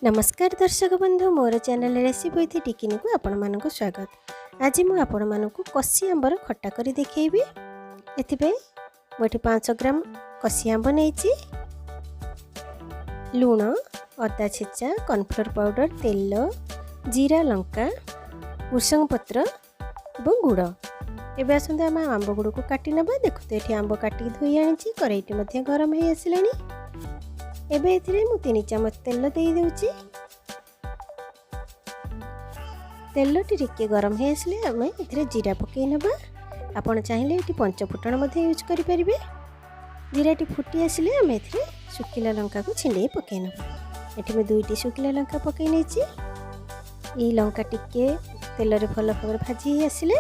ନମସ୍କାର ଦର୍ଶକ ବନ୍ଧୁ, ମୋର ଚ୍ୟାନେଲ୍ ରେସିପି ୱିଥ୍ ଟିକିନିକୁ ଆପଣମାନଙ୍କୁ ସ୍ୱାଗତ। ଆଜି ମୁଁ ଆପଣମାନଙ୍କୁ କଷି ଆମ୍ବର ଖଟା କରି ଦେଖେଇବି। ଏଥିପାଇଁ ମୁଁ ଏଠି 5 ଗ୍ରାମ କଷି ଆମ୍ବ ନେଇଛି, ଲୁଣ, ଅଦା ଛେଚା, କର୍ଣ୍ଣଫ୍ଲୋର୍ ପାଉଡ଼ର, ତେଲ, ଜିରା, ଲଙ୍କା, ଭୃସଙ୍ଗ ପତ୍ର ଏବଂ ଗୁଡ଼। ଏବେ ଆସନ୍ତୁ, ଆମେ ଆମ୍ବ ଗୁଡ଼ିକୁ କାଟି ନେବା। ଦେଖନ୍ତୁ, ଏଠି ଆମ୍ବ କାଟିକି ଧୋଇ ଆଣିଛି। କରେଇଟି ମଧ୍ୟ ଗରମ ହେଇ ଆସିଲାଣି। ଏବେ ଏଥିରେ ମୁଁ 3 ଚାମଚ ତେଲ ଦେଇଦେଉଛି। ତେଲଟି ଟିକେ ଗରମ ହେଇ ଆସିଲେ ଆମେ ଏଥିରେ ଜିରା ପକାଇ ନେବା। ଆପଣ ଚାହିଁଲେ ଏଠି ପଞ୍ଚ ଫୁଟଣ ମଧ୍ୟ ୟୁଜ୍ କରିପାରିବେ। ଜିରାଟି ଫୁଟି ଆସିଲେ ଆମେ ଏଥିରେ ଶୁଖିଲା ଲଙ୍କାକୁ ଛିଣ୍ଡେଇ ପକାଇ ନେବା। ଏଠି ମୁଁ ଦୁଇଟି ଶୁଖିଲା ଲଙ୍କା ପକାଇ ନେଇଛି। ଏଇ ଲଙ୍କା ଟିକେ ତେଲରେ ଭଲ ଭାବରେ ଭାଜି ହେଇ ଆସିଲେ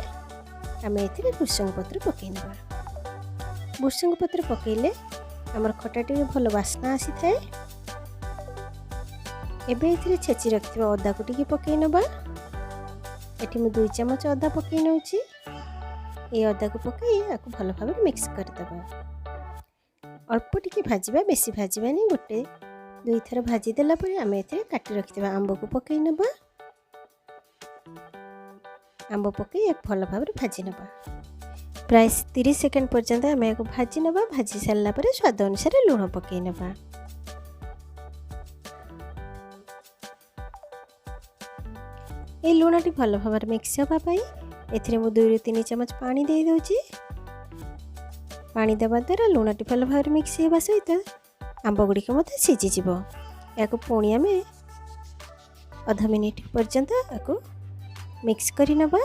ଆମେ ଏଥିରେ ଭୃସଙ୍ଗ ପତ୍ର ପକାଇ ନେବା। ଭୃସଙ୍ଗ ପତ୍ର ପକାଇଲେ ଆମର ଖଟା ଟିକେ ଭଲ ବାସ୍ନା ଆସିଥାଏ। ଏବେ ଏଥିରେ ଛେଚି ରଖିଥିବା ଅଦାକୁ ଟିକେ ପକାଇ ନେବା। ଏଠି ମୁଁ 2 ଚାମଚ ଅଦା ପକାଇ ନେଉଛି। ଏଇ ଅଦାକୁ ପକାଇ ଆକୁ ଭଲ ଭାବରେ ମିକ୍ସ କରିଦେବା। ଅଳ୍ପ ଟିକେ ଭାଜିବା, ବେଶୀ ଭାଜିବାନି। ଗୋଟେ ଦୁଇଥର ଭାଜି ଦେଲା ପରେ ଆମେ ଏଥିରେ କାଟି ରଖିଥିବା ଆମ୍ବକୁ ପକାଇ ନେବା। ଆମ୍ବ ପକାଇ ଏହାକୁ ଭଲ ଭାବରେ ଭାଜି ନେବା। ପ୍ରାୟ 30 ସେକେଣ୍ଡ ପର୍ଯ୍ୟନ୍ତ ଆମେ ଏହାକୁ ଭାଜି ନେବା। ଭାଜି ସାରିଲା ପରେ ସ୍ୱାଦ ଅନୁସାରେ ଲୁଣ ପକାଇ ନେବା। ଏଇ ଲୁଣଟି ଭଲ ଭାବରେ ମିକ୍ସ ହେବା ପାଇଁ ଏଥିରେ ମୁଁ 2ରୁ 3 ଚାମଚ ପାଣି ଦେଇଦେଉଛି। ପାଣି ଦେବା ଦ୍ୱାରା ଲୁଣଟି ଭଲ ଭାବରେ ମିକ୍ସ ହେବା ସହିତ ଆମ୍ବ ଗୁଡ଼ିକ ମଧ୍ୟ ସିଝିଯିବ। ଏହାକୁ ପୁଣି ଆମେ ଅଧ ମିନିଟ୍ ପର୍ଯ୍ୟନ୍ତ ଏହାକୁ ମିକ୍ସ କରି ନେବା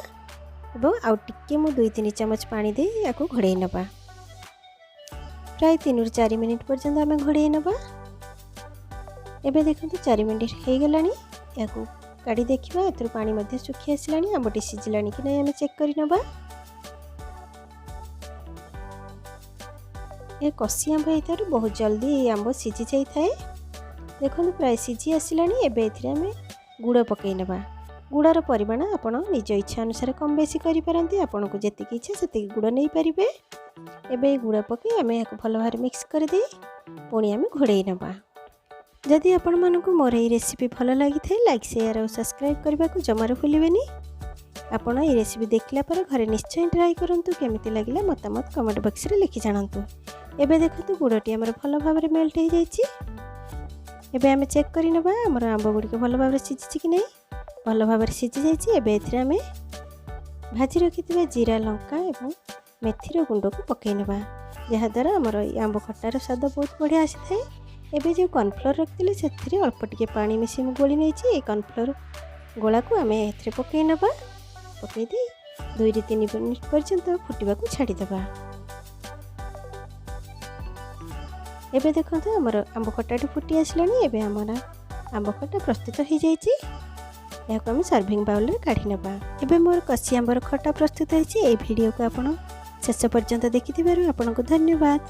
ଏବଂ ଆଉ ଟିକେ ମୁଁ 2-3 ଚାମଚ ପାଣି ଦେଇ ଏହାକୁ ଘୋଡ଼େଇ ନେବା। ପ୍ରାୟ 3ରୁ 4 ମିନିଟ୍ ପର୍ଯ୍ୟନ୍ତ ଆମେ ଘୋଡ଼େଇ ନେବା। ଏବେ ଦେଖନ୍ତୁ, 4 ମିନିଟ୍ ହେଇଗଲାଣି। ଏହାକୁ କାଢ଼ି ଦେଖିବା। ଏଥିରୁ ପାଣି ମଧ୍ୟ ଶୁଖି ଆସିଲାଣି। ଆମ୍ବଟି ସିଝିଲାଣି କି ନାହିଁ ଆମେ ଚେକ୍ କରି ନେବା। ଏ କଷି ଆମ୍ବ ହେଇଥିବାରୁ ବହୁତ ଜଲ୍ଦି ଏଇ ଆମ୍ବ ସିଝି ଯାଇଥାଏ। ଦେଖନ୍ତୁ, ପ୍ରାୟ ସିଝି ଆସିଲାଣି। ଏବେ ଏଥିରେ ଆମେ ଗୁଡ଼ ପକାଇ ନେବା। ଗୁଡ଼ର ପରିମାଣ ଆପଣ ନିଜ ଇଚ୍ଛା ଅନୁସାରେ କମ୍ ବେଶୀ କରିପାରନ୍ତି। ଆପଣଙ୍କୁ ଯେତିକି ଇଚ୍ଛା ସେତିକି ଗୁଡ଼ ନେଇପାରିବେ। ଏବେ ଏଇ ଗୁଡ଼ ପକାଇ ଆମେ ଏହାକୁ ଭଲ ଭାବରେ ମିକ୍ସ କରିଦେଇ ପୁଣି ଆମେ ଘୋଡ଼େଇ ନେବା। ଯଦି ଆପଣମାନଙ୍କୁ ମୋର ଏଇ ରେସିପି ଭଲ ଲାଗିଥାଏ, ଲାଇକ୍, ସେୟାର ଆଉ ସବସ୍କ୍ରାଇବ୍ କରିବାକୁ ଜମାରୁ ଭୁଲିବେନି। ଆପଣ ଏଇ ରେସିପି ଦେଖିଲା ପରେ ଘରେ ନିଶ୍ଚୟ ଟ୍ରାଏ କରନ୍ତୁ। କେମିତି ଲାଗିଲା ମତାମତ କମେଣ୍ଟ ବକ୍ସରେ ଲେଖି ଜାଣନ୍ତୁ। ଏବେ ଦେଖନ୍ତୁ, ଗୁଡ଼ଟି ଆମର ଭଲ ଭାବରେ ମେଲ୍ଟ ହେଇଯାଇଛି। ଏବେ ଆମେ ଚେକ୍ କରିନେବା, ଆମର ଆମ୍ବ ଗୁଡ଼ିକ ଭଲ ଭାବରେ ସିଝିଛି କି ନାହିଁ। ଭଲ ଭାବରେ ସିଝି ଯାଇଛି। ଏବେ ଏଥିରେ ଆମେ ଭାଜି ରଖିଥିବା ଜିରା, ଲଙ୍କା ଏବଂ ମେଥିର ଗୁଣ୍ଡକୁ ପକାଇ ନେବା, ଯାହାଦ୍ୱାରା ଆମର ଏଇ ଆମ୍ବ ଖଟାର ସ୍ୱାଦ ବହୁତ ବଢ଼ିଆ ଆସିଥାଏ। ଏବେ ଯେଉଁ କର୍ଣ୍ଣଫ୍ଲୋର୍ ରଖିଥିଲେ, ସେଥିରେ ଅଳ୍ପ ଟିକେ ପାଣି ମିଶାଇ ମୁଁ ଗୋଳି ନେଇଛି। ଏଇ କର୍ଣ୍ଣଫ୍ଲୋର୍ ଗୋଳାକୁ ଆମେ ଏଥିରେ ପକାଇ ନେବା। ପକାଇ ଦେଇ 2ରୁ 3 ମିନିଟ୍ ପର୍ଯ୍ୟନ୍ତ ଫୁଟିବାକୁ ଛାଡ଼ିଦେବା। ଏବେ ଦେଖନ୍ତୁ, ଆମର ଆମ୍ବ ଖଟାଟି ଫୁଟି ଆସିଲାଣି। ଏବେ ଆମର ଆମ୍ବ ଖଟା ପ୍ରସ୍ତୁତ ହୋଇଯାଇଛି। ଏହାକୁ ଆମେ ସର୍ଭିଂ ବାଉଲରେ କାଢ଼ି ନେବା। ଏବେ ମୋର କଷି ଆମ୍ବର ଖଟା ପ୍ରସ୍ତୁତ ହୋଇଛି। ଏହି ଭିଡ଼ିଓକୁ ଆପଣ ଶେଷ ପର୍ଯ୍ୟନ୍ତ ଦେଖିଥିବାରୁ ଆପଣଙ୍କୁ ଧନ୍ୟବାଦ।